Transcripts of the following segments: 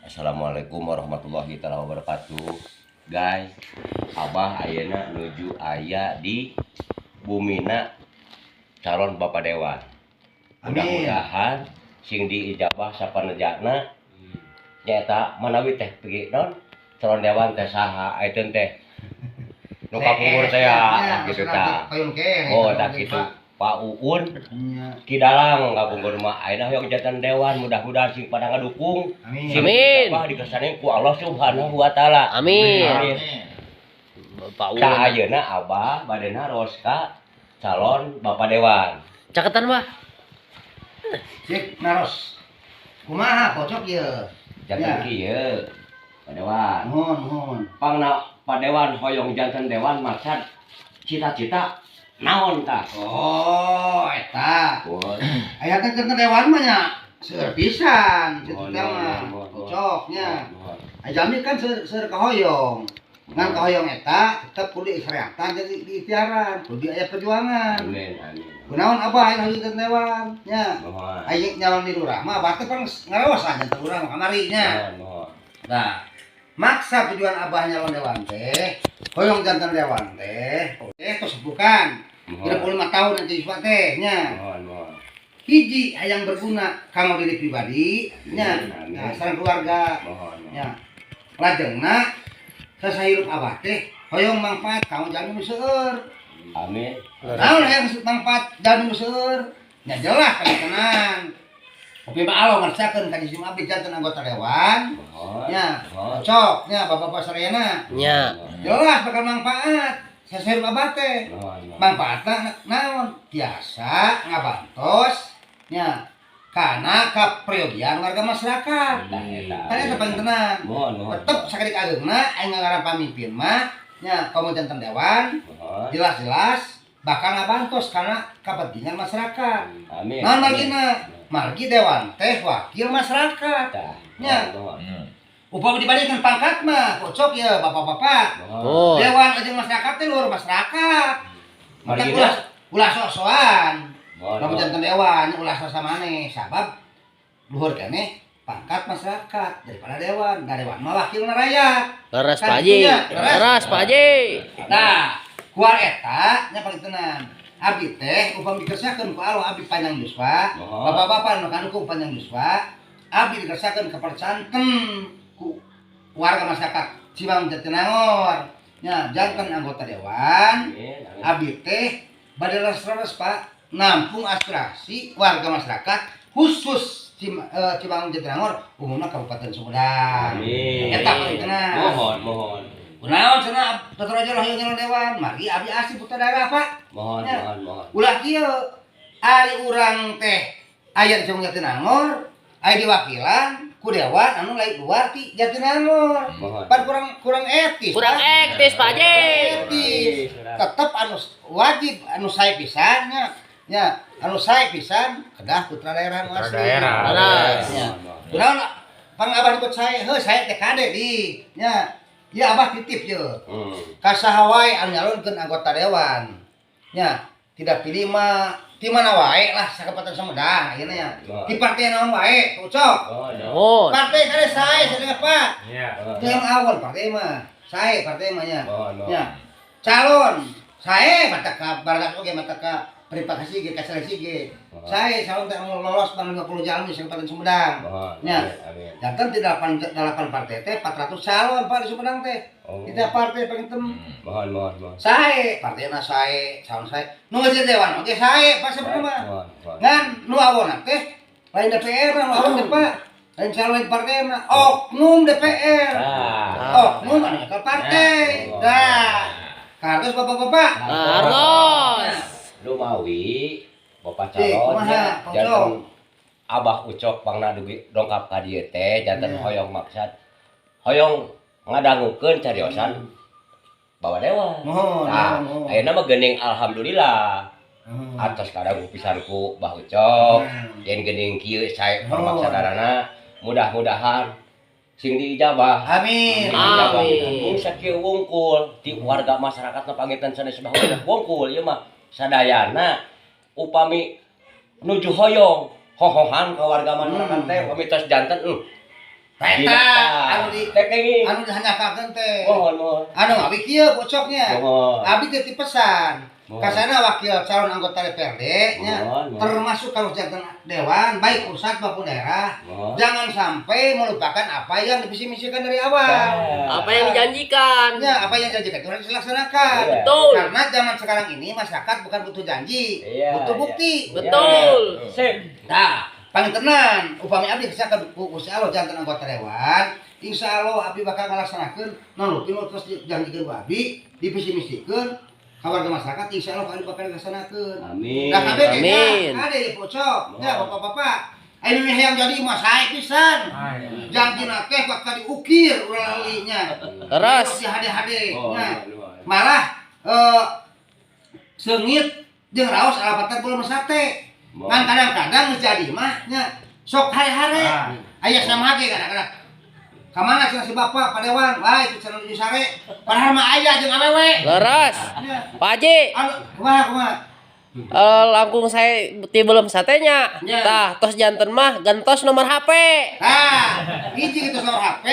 Assalamualaikum warahmatullahi taala wabarakatuh. Guys, Abah ayeuna nuju aya di bumina calon Bapak Dewan. Amin. Mudah-mudahan sing diijabah sapanejana nyaeta manawi teh pergi non calon dewan teh saha ayeuna teh nu kapungkur teh ya gitu tah. Oh, tah kitu. Pak Uun Ki Dalang kapungkur mah ayeuna hoyong janten dewan, mudah-mudahan sing pada ngadukung. Amin. Sing Amin. diijabah dikersanain ku Allah Subhanahu wa taala. Amin. Amin. Pak Uun. Tah, ayeuna Abah bade naros ka calon Bapak Dewan. Caketan, Bah. Cik naros. Kumaha kocok ieu? Janten Ya. kieu Pak Dewan. Nuhun, nuhun. Pangna Pak Dewan hoyong janten dewan, maksad cita-cita naon tah? Oh, eta. Oh, Aya teh keur dewan mah nya seueur pisan cita Mohon, mah. mohon, mohon. Kocoknya. Mohon. Aya jalmi kan seueur seueur kahoyong. Ngan kahoyong eta tetep kudu disyariatan jadi diikhtiaran, kudu aya perjuangan. Amin, amin. Kunaon Abah aya hoyong janten dewan nya? Mohon. Aya nyalon di lurah mah Abah teh kan ngaraos janten lurah mah kamari nya. Mohon, mohon. Nah, maksa tujuan Abah nyalon dewan teh, hoyong janten dewan teh, tos bukan Mohon. 35 tahun nanti yuswa teh nya. Mohon, mohon. Hiji, hayang berguna kanggo diri pribadi nya, Amin. nah, sareng keluarga Mohon, mohon. nya. Lajengna sasahirup Abah teh hoyong mangfaat kanggo jalmi nu seueur. Amin. Naon hayang mangfaat jalmi nu seueur? Nya jelas tenang. Tapi mah Allah ngersakeun ka jisim abdi janten anggota dewan. Mohon. Nya, Mohon. cocok nya, bapak-bapak sadayana. Nya. Jelas bakal manfaat. Sasahirup abah teh. Mohon, mohon. Manfaatna naon? Biasa ngabantos nya kana kaprayogian warga masyarakat. Tah eta. Kan eta paling tenang. Mohon, mohon. Tetep sakedik ageungna aya ngaran pamimpin mah nya komo janten dewan, Mohon. jelas-jelas bakal ngabantos karena kepentingan masyarakat. Amin. Naon margina? Margi dewan teh wakil masyarakat. Tah. Nya. Mohon, mohon. Upama dibandingkan pangkat mah, kocok ya bapak-bapak. Mohon. Oh. Dewan aja masyarakat teh luar masyarakat. Maka Margina? ulah ulah sok-sokan. Mohon, Lamun mohon. janten dewan ulah sasamane, sabab luhur keneh pangkat masyarakat daripada dewan. Da dewan mah wakil rakyat. Leres, Kan Pak Haji. itunya, leres. Leres, Pak Haji. Nah, kuar eta nya paling tenang. Abdi teh upami dikersakeun ku Allah abdi panjang yuswa, Mohon. bapak-bapak nu kandukung panjang yuswa, abdi dikersakeun kapercanten ku warga masyarakat Cimaung Jatinangor. Nya janten anggota dewan, Amin, amin. abdi teh bade leres-leres, Pak, nampung aspirasi warga masyarakat khusus Cimaung Jatinangor, umumna Kabupaten Sumedang. Amin. Eta paling tenang. Mohon, mohon. Kunaon cenah Dokter Raja lah nyalon dewan, margi abdi asli putra daerah, Pak. Mohon, Ya. mohon, mohon. Ulah kieu, ari urang teh aya di Cimaung Jatinangor, aya diwakilan ku dewan anu lain luar ti Jatinangor. Mohon. Pan kurang kurang etis. Kurang Pak. etis, Pak Haji. Etis. Tetep anu wajib anu sae pisan nya. Nya, anu sae pisan kedah putra daerah nu asli. Daerah. Leres. Nya. Kunaon pang Abah nyebut sae? Heuh, sae teh kade di. Nya. Ya Abah titip ye. Ka saha wae anu nyalonkeun anggota dewan. Nya, tidak pilih mah di mana wae lah sakabupaten Sumedang ayeuna nya. Di partai naon wae, Ucok. Mohon, mohon. Oh. Partai kade sae sadaya, Pak. Iya. Yang awal partai mah, sae partai mah nya. Mohon, mohon. Nya. Calon sae mata ka baradak oge, mata ka verifikasi ge, ka seleksi ge. Mohon. Sae calon teh anu lolos bang 50 jalmi sakabupaten Sumedang. Mohon. Nya. Amin, amin. Janten di delapan delapan partai teh 400 calon, Pak, di Sumedang teh. Oh. Tidak partai pengen Mohon, mohon, mohon. Sae, partaina sae, calon sae. Nu geus dewan oge sae, Pak, sebenarnya mah. Mohon, mohon. Ngan nu awona teh lain DPR nu awon teh, Pak. Lain calon lain partai mah, oknum DPR. Nah. Oknum anu nyekel partai. Dah. Kartos bapak-bapak. Harus. Lumawi Bapak Cik, calon kumaha, nya Pak janten Ucok? Abah Ucok pangna dugi dongkap ka dieu teh janten Iya. hoyong maksad hoyong ngadangukeun cariosan Bapak Dewan. Mohon, Nah, mohon. ayeuna mah geuning alhamdulillah atas kadangu pisan ku Bah Ucok. Yen geuning kieu sae permaksadarana, mudah-mudahan sing diijabah. Amin. Amin. Mung sakieu wungkul ti warga masyarakat na pangitan sanes Bah Ucok wungkul ieu mah. Sadayana upami nuju hoyong hohohan ka warga masyarakat teh upami tos janten Eta anu di teh kenging. Anu dihanyakeun teh. Mohon, mohon. Anu abi kieu bocoknya. Mohon. Abi titip pesan. Mohon. Kasana wakil calon anggota DPRD nya, Mohon, mohon. termasuk kalau janten dewan baik pusat maupun daerah, Mohon. jangan sampai melupakan apa yang divisi-misikan dari awal. Nah. Apa yang dijanjikan? Ya, apa yang dijanjikan itu harus dilaksanakan. Iya. Betul. Karena zaman sekarang ini masyarakat bukan butuh janji, Iya, butuh iya. bukti. Betul. Sip. Nah, pangintenan upami abdi kesaka ku Gusti Allah janten anggota dewan, insya Allah abdi bakal ngalaksanakeun naon nu terus dijanjikeun ku abdi, divisi-misikeun ka warga masyarakat, insya Allah abdi bakal ngalaksanakeun. Amin. Nah, kabeh Amin. Kade pocok, ya bapak-bapak. Ayo mimih yang jadi mah sae pisan. Janjina teh bakal diukir ulah lalinya. Terus. Di hade-hade. Oh, Nah, mohon. malah seungit jeung raos alapatan beuleum sate. Ngan kadang-kadang geus jadi mah nya sok hare-hare. Aya sama ge kadang-kadang. Ka mana cenah si bapak Pak Dewan? Wah, itu cenah nuju sare. Padahal mah aya jeung awewe. Leres. Nya. Pak Haji, Anu kumaha kumaha? Langkung saya ti beuleum satenya. Ya. Tah, tos janten mah gentos nomor HP. Nah, hiji kitu nomor HP,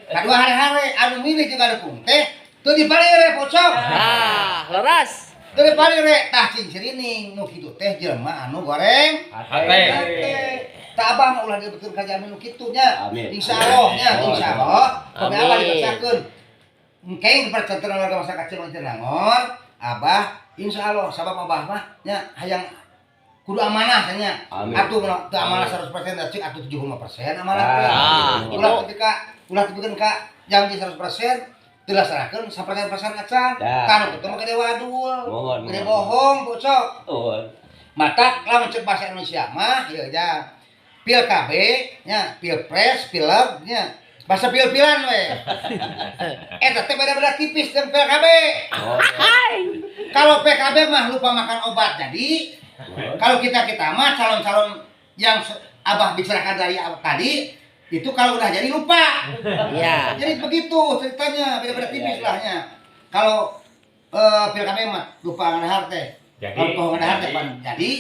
kadua hare-hare anu milih jeung dukung teh teu dipalire pocok. Tah, leres. Teu dipalire tah cing sirining nu kitu teh jelema anu goreng Hate. hate. Tah abah mah ulah dilebetkeun ka jalmi nu kitu nya. Amin. Insyaallah nya, insyaallah pokoknya abah Amin. dipaksakeun. Engke percantenan warga masyarakat Cimaung Jatinangor, abah insyaallah sabab abah mah nya hayang kudu amanah nya. Amin. Atuh mun teu amanah 100% da cik atuh 75% amanah teh. Ah, Ulah gitu. ketika ulah tepikeun ka janji 100% dilaksanakeun 100% acan. Dah. Kan kitu mah gede wadul. Mohon, Gede mohon. bohong bocok. Mohon. Mata lamun cek bahasa Indonesia mah ieu ja. Pil KB nya, pilpres, pileg nya. Bahasa pil-pilan we. Eta teh beda-beda tipis jeung pil KB. Mohon. Kalau PKB mah lupa makan obat jadi Mohon. kalau kita-kita mah calon-calon yang Abah bicarakan dari tadi itu kalau udah jadi lupa. Iya. Jadi begitu ceritanya, beda-beda tipis Iya, iya. lahnya. Kalau pil KB mah lupa ngadahar teh. Jadi. Kalau poho ngadahar teh pan jadi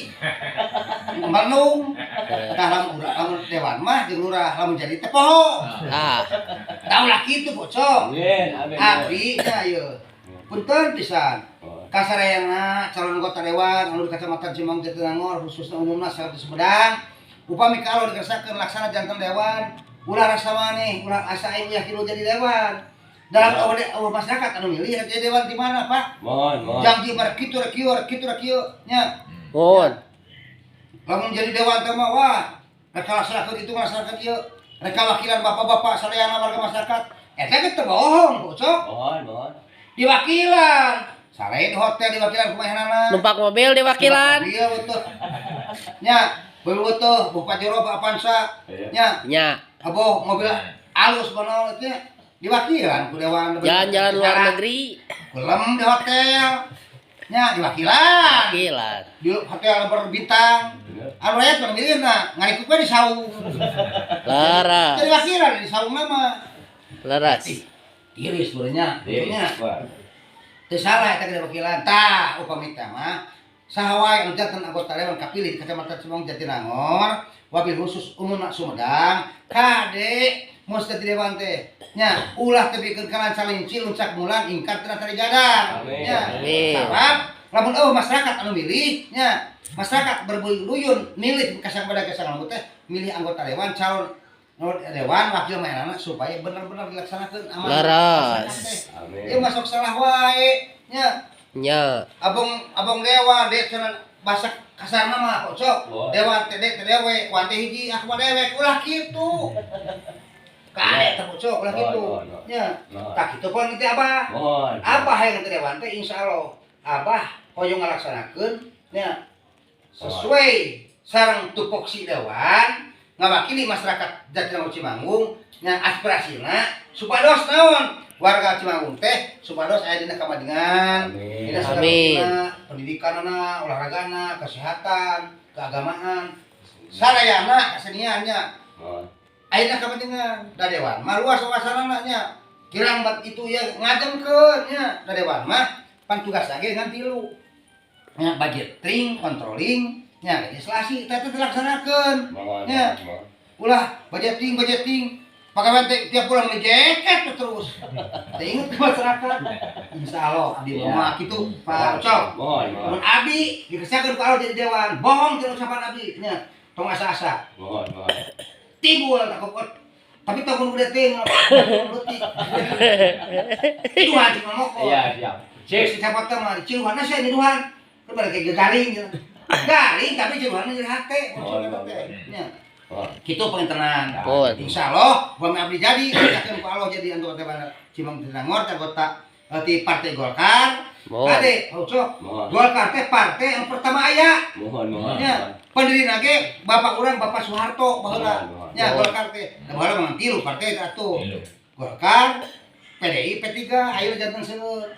merenung. Tah lamun urang lamun dewan mah jeung lurah lamun jadi teh poho. Tah. Tau lah kitu bocok. Amin. Amin. Abdi nya ieu. Punten pisan. Mohon. Kasarayana calon anggota dewan anu di Kecamatan Cimaung Jatinangor khususna umumna sarta Sumedang upami kalau dikersakeun laksana janten dewan ulah rasa maneh ulah asa aing ulah kilu jadi dewan dalam eueuh eueuh masyarakat anu milih rek jadi dewan di mana Pak Mohon, mohon. janji bar kitu rek kieu rek kitu rek kieu nya Mohon. lamun jadi dewan teh mah wah rek laksanakeun itu ngalaksanakeun ieu rek wakilan bapak-bapak sadayana warga masyarakat eta ge teu bohong bocok Mohon, mohon. diwakilan sare di hotel diwakilan kumahanana. Numpak mobil diwakilan. Iya betul. Nya, betul Bupati Pajero Avanza. Iya. Nya, Nya, aboh mobil alus bono itu nya diwakilan ku dewan. jalan-jalan luar negeri. Kulem di hotel. Nya diwakilan. Wakilan. Di hotel berbintang. Anu rakyat mah milihna, ngarikuk we di saung. Leres. Jadi wakilan di saung mah. Leres. Tiris sebenarnya. Iya. Nya. Teu salah eta ge wakilan. Tah, upami teh mah saha wae anu janten anggota dewan kapilih di Kecamatan Cimaung Jatinangor, wabil khusus umumna Sumedang, kade mos teh dewan teh. Nya, ulah tepikeun kana calinci luncak mulan ingkar tina tari gadang. Amin. Nya. Amin. Sabab lamun eueuh masyarakat anu milih nya, masyarakat berbuyun milih kasang pada kasang teh milih anggota dewan calon dewan wakil mayanana supaya benar-benar dilaksanakeun amanah. Leres. Amin. Ieu masuk salah wae nya. Nya. Abong abong dewan dek cenah bahasa kasarna mah pocok. Wah. Dewan teh dek teh dewe, kuan teh hiji aku mah dewek ulah kitu. Kade teh pocok ulah kitu. Mohon, mohon. Nya. Mohon. Tah kitu pun teh abah. Mohon. Abah hayang teh dewan teh insyaallah abah hoyong ngalaksanakeun nya sesuai sareng tupoksi dewan ngawakili masyarakat Jatinangor Cimanggung nya aspirasina supados naon warga Cimanggung teh supados aya dina kamadingan Amin. dina segala Amin. dina pendidikanana olahragana kesehatan keagamaan sadayana keseniannya Mohon. aya dina kamadingan da dewan mah luas wawasanana nya kirang bat itu ya ngajengkeun nya da dewan mah pan tugas ge ngan tilu Nya budgeting, controlling, nya legislasi teh dilaksanakeun. Nya. Ulah budgeting pagawean teh tiap bulan beli jaket terus. Teh inget ke masyarakat. Insyaallah abdi mah kitu Pak Ucok. Mun abdi dikesakeun ku Allah jadi dewan, bohong teu ucapan abdi nya. Tong asa-asa. Mohon. Timbul takut. Tapi tong gede teh leutik. Ciduhan cuma moko. Iya, siap. Sip, siapa teh mah ciduhan sia nyiduhan. Kan balik kayak garing gitu. Garing tapi ciduhan jadi hate. Nya. Kitu pengentenan. Insyaallah bumi abdi jadi dikesakeun ku Allah jadi anggota dewan Cimeng Nangor anggota ti Partai Golkar. Ade, Ucok. Golkar teh partai yang pertama aya. Mohon. Nya, pendiri ge bapak urang Bapak Soeharto baheula. Nya Golkar teh. Da baheula mah tilu partai atuh. Golkar, PDI, P3 ayeuna janten seueur.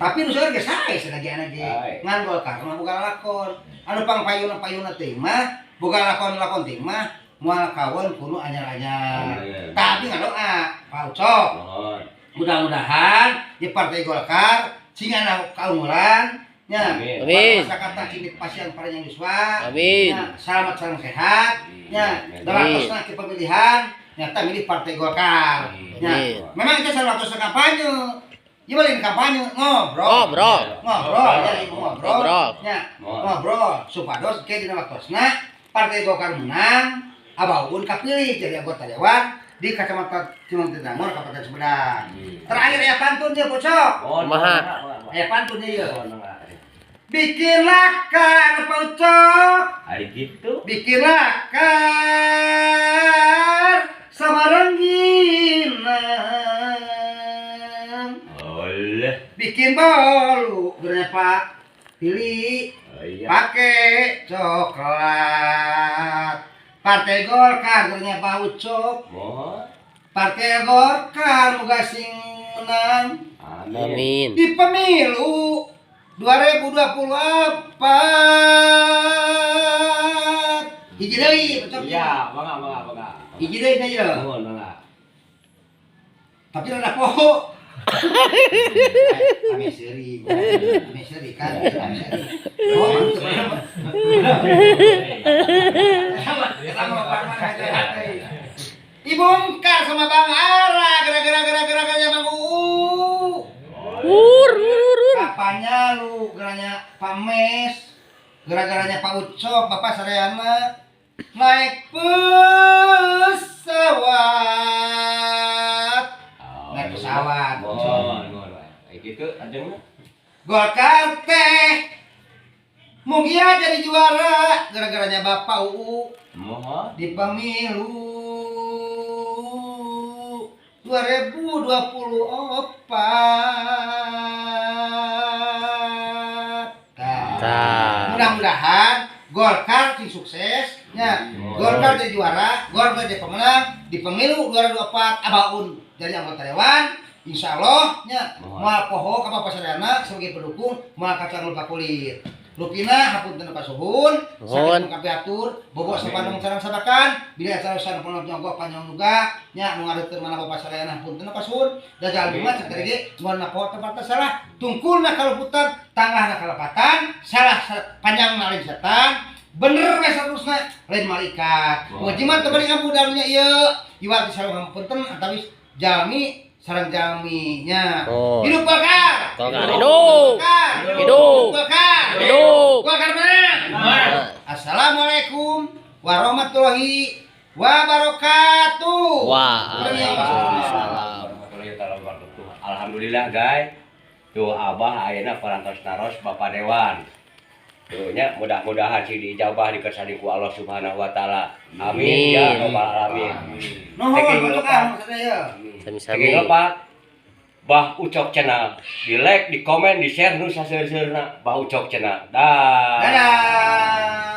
Tapi nu seueur ge sae sanajan ge. Ngan Golkar mah boga lakon. Anu pangpayuna-payuna teh mah boga lakon-lakon teh mah moal kawon kudu anyar-anyar. Tapi ngadoa Pak Ucok. Mudah-mudahan di Partai Golkar cingana kaunggulan nya. Amin. Masyarakat cing pasien panjang yuswa. Amin. Nya, selamat sareng sehat nya. Dalam waktu ke pemilihan nyata milih Partai Golkar. Nya. Memang itu salah satu kampanye. Ieu lain kampanye, ngobrol. Ngobrol, ya ngobrol. Nya, ngobrol supados ke dina waktosna Partai Golkar menang, Abah Uun kapilih jadi anggota dewan di Kecamatan Cimeng Nangor, Kabupaten Sumedang. Terakhir aya pantun ieu Bocok. Kumaha? Aya pantun ieu. Bikin lakar Pak Ucok. Ari kitu. Bikin lakar sama rengginang. Oleh. Bikin bolu gernya Pak Pilih pakai coklat. Partai Golkar gernya Pak Ucok. Partai Golkar moga sing menang. Amin. Di pemilu 2024. Hiji deui, Ucok. Iya, mangga. Hiji deui teh ieu. Mohon mangga. Tapi rada poho. Ame seuri kan. Oh, sama dibongkar sama Bang Ara gara-gara Bang Uu. Ur. Papanya lu, geranya Pak Mes, gara-garanya Pak Ucok, Bapak Sarayana naik pesawat. Naik pesawat. Mohon. Gitu ajengna. Golkar teh mugia jadi juara gara-garanya Bapak Uu. Mohon. Di pemilu 2024. Nah, mudah-mudahan Golkar sing sukses nya. Golkar jadi juara, Golkar jadi pemenang di pemilu 2024. Abah Uun jadi anggota dewan. Insyaallah nya moal poho ka Bapak Sadayana sebagai pendukung moal kacang lupa kulit. Lupina hapunten pasuhun, saking kapiatur, bobo sapandung sareng sabakan, bila acara sareng penuh nyogok panjang juga, nya nu ngareutkeun mana Bapak Sadayana hapunten pasuhun, dajal bunga cek ge mun napo tempat salah, tungkulna kaluputan, tangahna kalepatan, salah panjangna lain setan, bener we saterusna lain malaikat. Wajiman teu bari ngabudarnya ieu, iwal ti sareng hapunten antawis jalmi sareng jalminya. Hidup Golkar. Hidup. Hidup. Golkar. Hidup. Golkar menang. Assalamualaikum warahmatullahi wabarakatuh. Waalaikumsalam. Alhamdulillah guys. Tuh Abah ayeuna parantos naros Bapak Dewan. Tuh nya mudah-mudahan sing diijabah dikersani ku Allah Subhanahu wa taala. Amin ya rabbal alamin. Nuhun sadaya. Sami-sami. Bah Ucok Channel, di like, di komen, di share nu saseur-seurna Bah Ucok Channel. Dah. Dadah.